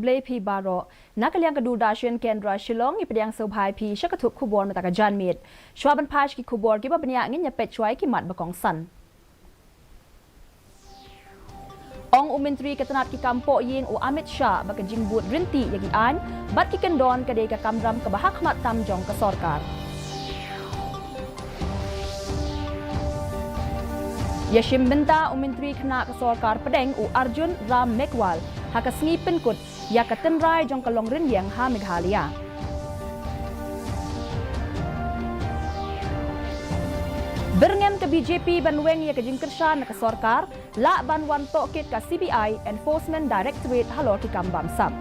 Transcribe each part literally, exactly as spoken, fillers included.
Blei phi baroh, na ka liang ka Doordarshan Kendra Shillong, ngi pdiang sngewbha ïa phi sha ka thup khubor mynta ka janmiet. Shuwa ban phai sha ki khubor kiba bniah, ngin ïa peit shuwa ïa ki mat ba kongsan. Ong u Myntri ka tnat ki kam pohïing u Amit Shah ba ka jingbud rynti ïa ki aiñ bad ki kyndon ka dei ka kamram kaba hakhmat tam jong ka sorkar. Ïashim bynta u Myntri khynnah ka sorkar pdeng u Arjun Ram Meghwal ha ka sngi pynkut ïa ka tynrai jong ka longrynïeng ha Meghalaya. Byrngem ka B J P ban weng ïa ka jingkyrshan na ka sorkar, lah ban wan tohkit ka C B I, Enforcement Directorate, halor ki kam bamsap.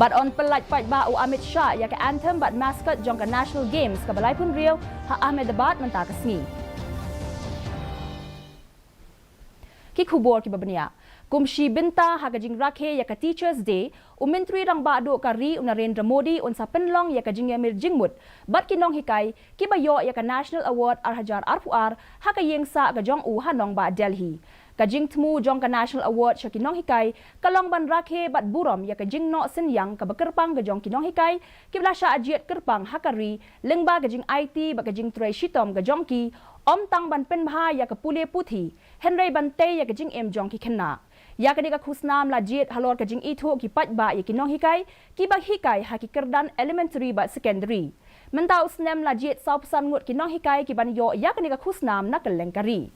Bad yn pyllait paidbah u Amit Shah ïa ka anthem bad mascot jong ka National Games kaba laiphew hynriew ha Ahmedabad mynta ka sngi. Ki khubor kiba bniah. Kum shi bynta ha ka jingrakhe ïa ka Teachers' Day, u Myntri Rangbah Duh ka ri u Narendra Modi un sa pynlong ïa ka jingïamir jingmut bad ki nonghikai kiba ïoh ïa ka National Award ar hajar arphew ar ha ka ïing sah ka jong u ha nongbah Delhi. Ka jingthmu jong ka National Award sha ki nonghikai ka long ban rakhe bad burom ïa ka jingnoh synñiang kaba kyrpang ka jong ki nonghikai kiba la shah jied kyrpang ha ka ri lyngba ka jingaiti bad ka jingtrei shitom ka jong ki, ym tang ban pynbha ïa ka pule puthi, hynrei ban tei ïa ka jingim jong ki khynnah. Ïa kane ka khusnam la jied halor ka jingithuh ki paidbah ïa ki nonghikai kiba hikai ha ki kyrdan elementary bad secondary. Mynta u snem la jied sawphew san ngut ki nonghikai kiban ïoh ïa kane ka khusnam na kylleng ka ri.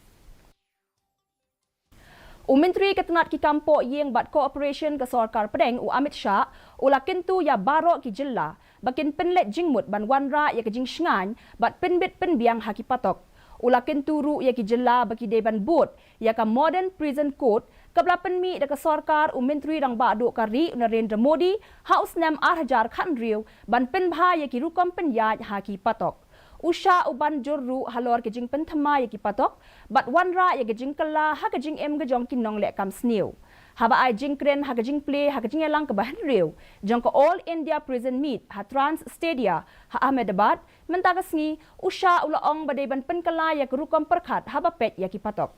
U Myntri ka tnat ki kam pohïing bad cooperation ka sorkar pdeng u Amit Shah u la kyntu ïa baroh ki jylla ba kin pynleit jingmut ban wanrah ïa ka jingshngaiñ bad pynbit pynbiang ha ki patok. U la kyntu ruh ïa ki jylla ba ki dei ban bud ïa ka Modern Prison Code kaba la pynmih da ka sorkar u Myntri Rangbah Duh ka ri u Narendra Modi ha u snem ar hajar khathynriew ban pynbha ïa ki rukom pynïaid ha ki patok. U Shah u ban jur ruh halor ka jingpynthymmai ïa ki patok bad wanrah ïa ka jingkylla ha ka jingim ka jong ki nongleh kam sniew. Haba ai jingkren ha ka jingplie ha ka jingïalang kaba hynriew jong ka All India Prison Meet ha Trans Stadia ha Ahmedabad mynta ka sngi, u Shah u la ong ba dei ban pynkylla ïa ka rukom pyrkhat haba peit ïa ki patok.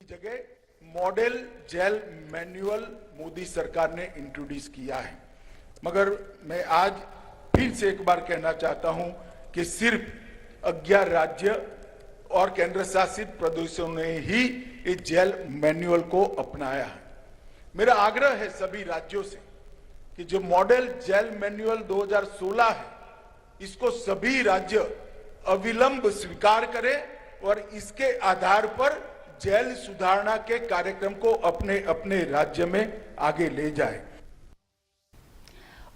जगह मॉडल जेल मैनुअल मोदी सरकार ने इंट्रोड्यूस किया है, मगर मैं आज फिर से एक बार कहना चाहता हूं कि सिर्फ ग्यारह राज्य और केंद्र शासित प्रदेशों ने ही इस जेल मैनुअल को अपनाया है। मेरा आग्रह है सभी राज्यों से कि जो मॉडल जेल मैनुअल दो हज़ार सोलह है, इसको सभी राज्य अविलंब स्वीकार करें और इसके आधार पर जेल सुधारणा के कार्यक्रम को अपने अपने राज्य में आगे ले जाएं।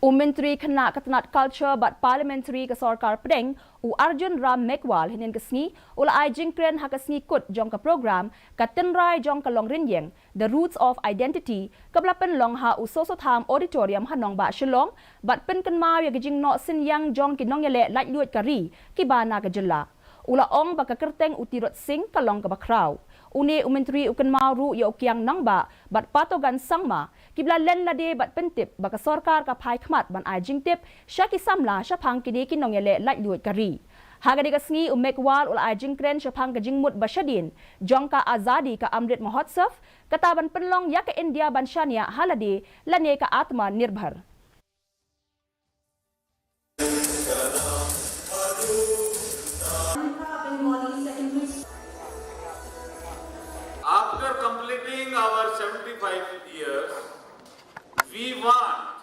U Myntri khynnah ka tnat Culture bad Parliamentary ka sorkar pdeng u Arjun Ram Meghwal hynnin ka sngi u la ai jingkren ha ka sngi kut jong ka program Ka Tynrai jong ka Longrynïeng, The Roots of Identity, kaba la pynlong ha u Soso Tham Auditorium ha nongbah Shillong bad pynkynmaw ïa ka jingnoh synñiang jong ki nongïaleh laitluid ka ri kiba na ka jylla. U la ong ba ka kyrteng u Tirot Sing ka long kaba khraw. Une u Myntri u kynmaw ruh ïa u Kiang Nangbah bad Patogan Sangma kiba la len lade bad pyntip ba ka sorkar ka phai khmat ban ai jingtip sha ki samla shaphang kine ki nongïaleh laitluid ka ri. Ha kane ka sngi u Meghwal u la ai jingkren shaphang ka jingmut ba shadien jong ka Azadi ka Amrit Mahotsav, kata ban pynlong ïa ka India ban shaniah ha lade lane ka Atma Nirbhar. After completing our seventy-five years, we want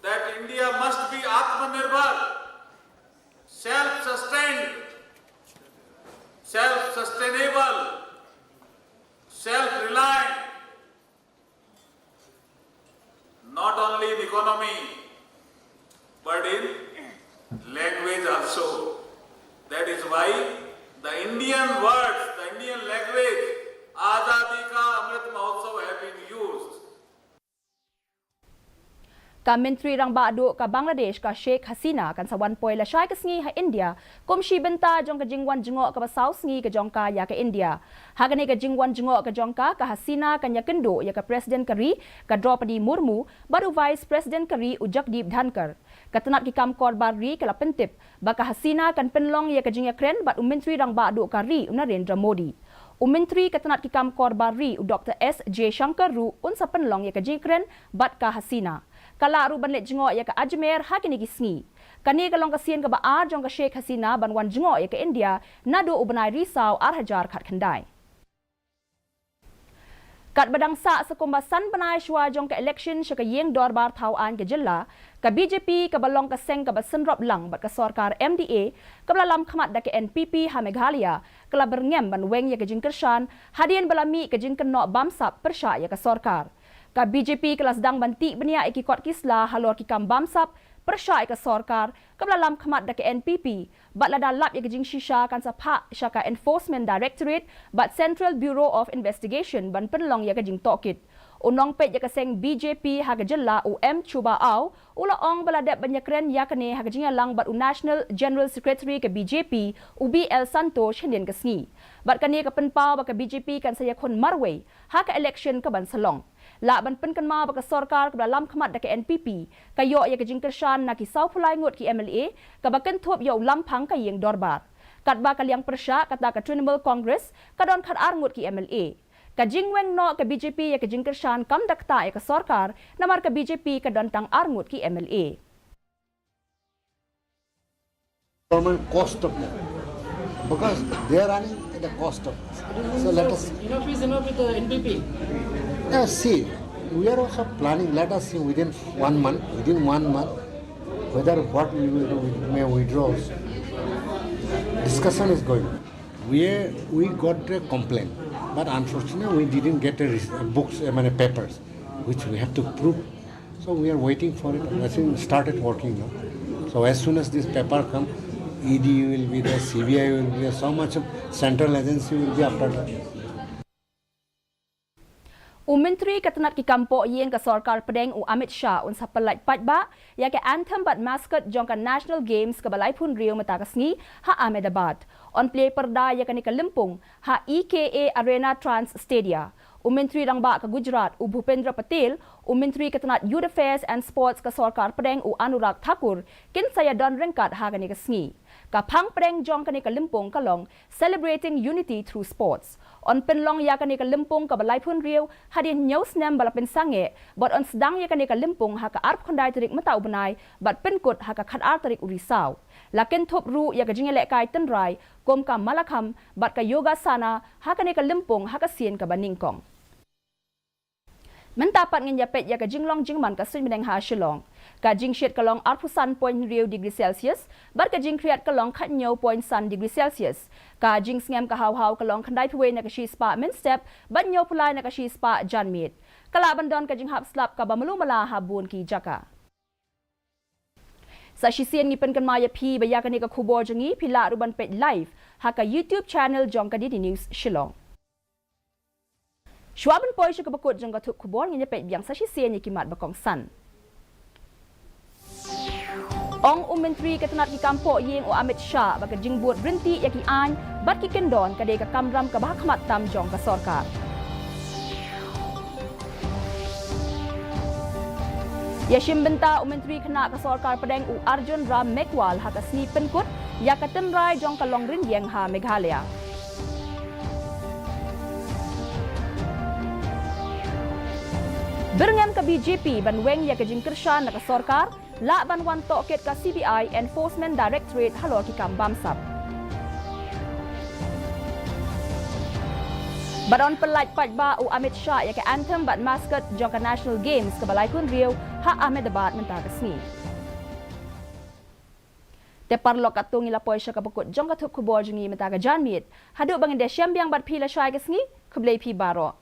that India must be Atmanirbhar, self-sustained, self-sustainable, self-reliant, not only in economy, but in language also. That is why the Indian words, the Indian language, Azadi Ka Amrit Mahotsav have been used. Ka Myntri Rangbah Duh ka Bangladesh ka Sheikh Hasina kan sa wan poi lashai ka sngi ha India kum shi bynta jong ka jingwan jngoh kaba saw sngi ka jong ka ïa ka India. Ha kane ka jingwan jngoh ka jong ka, ka Hasina kan ïakynduh ïa ka President ka ri ka Droupadi Murmu bad u Vice President ka ri u Jagdeep Dhankhar. Ka tnat ki kam kor bar ri ka la pyntip ba ka Hasina kan pynlong ïa ka jingïakren bad u Myntri Rangbah Duh ka ri u Narendra Modi. U Myntri ka tnat ki kam kor bar ri u Doktor S Jaishankar ruh un sa pynlong ïa ka jingkren bad ka Hasina. Ka lah ruh ban leit jngoh ïa ka Ajmer ha kine ki sngi. Kane ka long ka sien kaba ar jong ka Sheikh Hasina ban wan jngoh ïa ka India naduh u bnai Risaw ar hajar khatkhyndai. Katba dang sah sa kumba san bnai shuwa jong ka election sha ka ïing dorbar thaw aiñ ka jylla, ka B J P kaba long ka seng kaba synrop lang bad ka sorkar M D A kaba la lam khmat da ka N P P ha Meghalaya, ka la byrngem ban weng ïa ka jingkyrshan hadien ba la mih ka jingkynnoh bamsap pyrshah ïa ka sorkar. Ka B J P ka la sdang ban tih bniah ïa ki kot ki sla halor ki kam bamsap pyrshah ïa ka sorkar kaba la lam khmat da ka N P P bad lada lap ïa ka jingshisha kan sa phah sha ka Enforcement Directorate bad Central Bureau of Investigation ban pynlong ïa ka jingtohkit. U nongpeit ïa ka seng B J P ha ka jylla u M Chuba Aw u la ong ba la dep ban ïakren ïa kane ha ka jingïalang bad u National General Secretary ka B J P u B L Santosh hynnin ka sngi. Bad kane ka pynpaw ba ka B J P kan sa ïakhun marwei ha ka election kaban sa long. Lah ban pynkynmaw ba ka sorkar kaba la lam khmat da ka N P P ka ïoh ïa ka jingkyrshan na ki sawphew lai ngut ki M L A kaba kynthup ïa u lamphang ka ïing dorbar. Katba ka liang pyrshah kata ka Trinamool Congress ka don khatar ngut ki M L A. Ka jingweng noh ka B J P ïa ka jingkyrshan kam da ktah ïa ka sorkar namar ka B J P ka don tang ar ngut ki M L A. Government cost of them, because they are running at the cost of us. So let us Enough is enough with the N P P. Now see, we are also planning, let us see within one month, within one month, whether what we will do, we may withdraw also. Discussion is going on. We, we got a complaint, but unfortunately we didn't get a res- books, I mean papers, which we have to prove. So we are waiting for it. I think started working now. So as soon as this paper come, E D will be there, C B I will be there, so much of central agency will be after that. U Myntri ka tnat ki kam poh ïing ka sorkar pdeng u Amit Shah un sa pyllait paidbah ïa ka anthem bad mascot jong ka National Games kaba laiphew hynriew mynta ka sngi ha Ahmedabad. Un plie pyrda ïa kane ka lympung ha E K A Arena Trans Stadia. U Myntri Rangbah ka Gujarat u Bhupendra Patel, u Myntri ka tnat Youth Affairs and Sports ka sorkar pdeng u Anurag Thakur kin sa ïadon ryngkat ha kane ka sngi. Ka phang pdeng jong kane ka lympung ka long Celebrating Unity Through Sports. Un pynlong ïa kane ka lympung kaba laiphew hynriew hadien hynñiew snem ba la pynsangeh bad un sdang ïa kane ka lympung ha ka arphew khyndai tarik mynta u bnai bad pynkut ha ka khatar tarik u Risaw. La kynthup ruh ïa ka jingïalehkai tynrai kum ka Mallakham bad ka Yogasana ha kane ka lympung ha ka sien kaba nyngkong. Mynta pat ngin ïa peit ïa ka jinglong jingman ka suiñ bneng ha Shillong. Ka jingshit ka long arphew san point hynriew degree Celsius bad ka jingkhriat ka long khathynñiew point san degree Celsius. Ka jingsngem ka haw haw ka long khyndaiphew wei na ka shispah mynstep bad hynñiewphew lai na ka shispah janmiet. Ka lah ban don ka jinghap slap kaba malu mala ha bun ki jaka. Sa shisien ngi pynkynmaw ïa phi ba ïa kane ka khubor jong ngi phi lah ruh ban peit live ha ka YouTube channel jong ka D D News Shillong. Shuwa ban poi sha kaba kut jong ka thup khubor ngin ïa peit biang sa shisien ïa ki mat ba kongsan. Ong u Myntri ka tnat ki kam poh ïing u Amit Shah ba ka jingbud ryntih ïa ki aiñ bad ki kyndon ka dei ka kamram kaba ha khmat tam jong ka sorkar. Ïa shim bynta u Myntri khynnah ka sorkar pdeng u Arjun Ram Meghwal ha ka sngi pynkut ïa ka tynrai jong ka long rynïeng ha Meghalaya. Byrngem ka B J P ban weng ïa ka jingkyrshan na ka sorkar, lah ban wan tohkit ka C B I Enforcement Directorate halor ki kam bamsap. Bad un pyllait paidbah u Amit Shah ïa ka anthem bad mascot jong ka National Games kaba laiphew hynriew ha Ahmedabad mynta ka sngi. Te paralok katto ngi la poi sha kaba kut jong ka thup khubor jong ngi mynta ka janmiet. Haduh ba ngin da shem biang bad phi lashai ka sngi, khublei phi baroh.